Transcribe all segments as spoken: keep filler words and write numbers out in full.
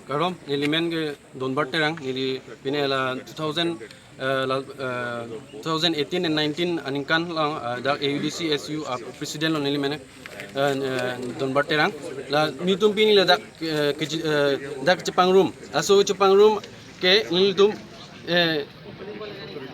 Kardom, neli men ke Donbar Terang, neli pine la two thousand, eh, la, eh, two thousand eighteen and nineteen aningkan along, eh, dak A U D C S U a president lo neli men, eh, eh, Donbar Terang. La nelitum pini la dak, eh, keji-, eh, dak chepangrum. Laso chepangrum ke nelitum, eh,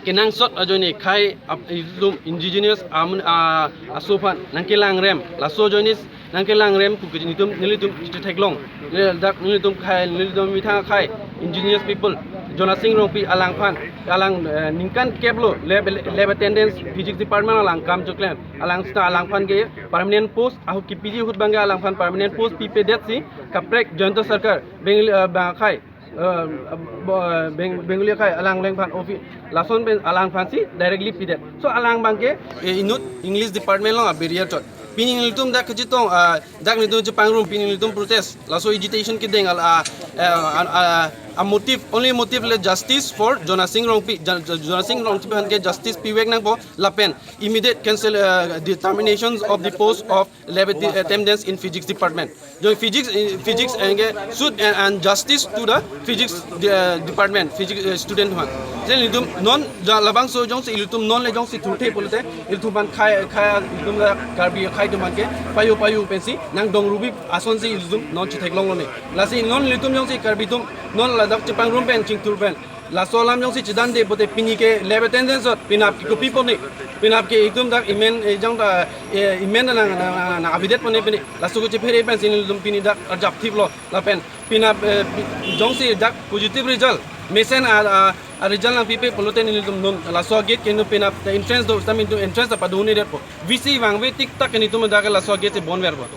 kenangsot ajoine khei ap-, ilitum indigenous amun, ah, aso aphan nangkelangrem. Laso ajoine nangkelangrem pu ke nelitum, nelitum chitheklong. Neli dak nelitum khei, nelitum methang khei indigenous people Jonasing Rongpi alangphan, alang, eh, ningkan kep lo lab, lab attendance physics department along kam choklem. Alang seta alangphan ke permanent post ahut kipiji ahut abangke alangphan permanent post pipedetsi kaprek Jayanta Sarkar Bengali, eh, bang khei, eh, bo-, eh, Beng-, Bengali khei alang lengphan office lason pen alangphansi directly pidet. So alang abangke, eh, inut English department along a-barrier chot. Pini nelitum dak kachetong, ah, dak nelitum chepangrum, pini nelitum protest. Laso agitation kedeng al, ah, eh, ah, ah, a-motive, only motive le justice for Jonasing Rongpi. Jon-, Jon-, Jonasing Rongpi aphan ke justice pivek nangpo lapen immediate cancel, eh, the terminations of the post of lab atti-, attendance in physics department. Jong physics, eh, physics anke should and, and justice to the physics, eh, department, physics, eh, student aphan. Then ilitum non ja labangso jongsi ilitum non le jongsi thurthe pulote ilitum aphan khei, khei ilitum la Karbi akhei atum aphan ke payu payu pensi nangdong rubi asonsi ilitum non chitheklong lone. Lasi non ilitum jongsi Karbi atum non ladak chepangrum pen chingthur pen laso alam jongsi chedande pote pini ke lab attendance chot, penap ke kopi pone, penap ke itum dak imen, eh, jong ta, eh, imen nang, nang, nang, nang abidet pone pini. Laso ke chephere pensi nelitum pini dak arjap thiplo lapen penap, eh, pi-, jongsi dak positive result mesen a, a, a-result nangpipe pulote nelitum non laso gate ke non penap ta entrance do, seta nelitum entrance ta padunedetpo. V C vangve tik tak ke nelitum dak laso gate si bonverpo.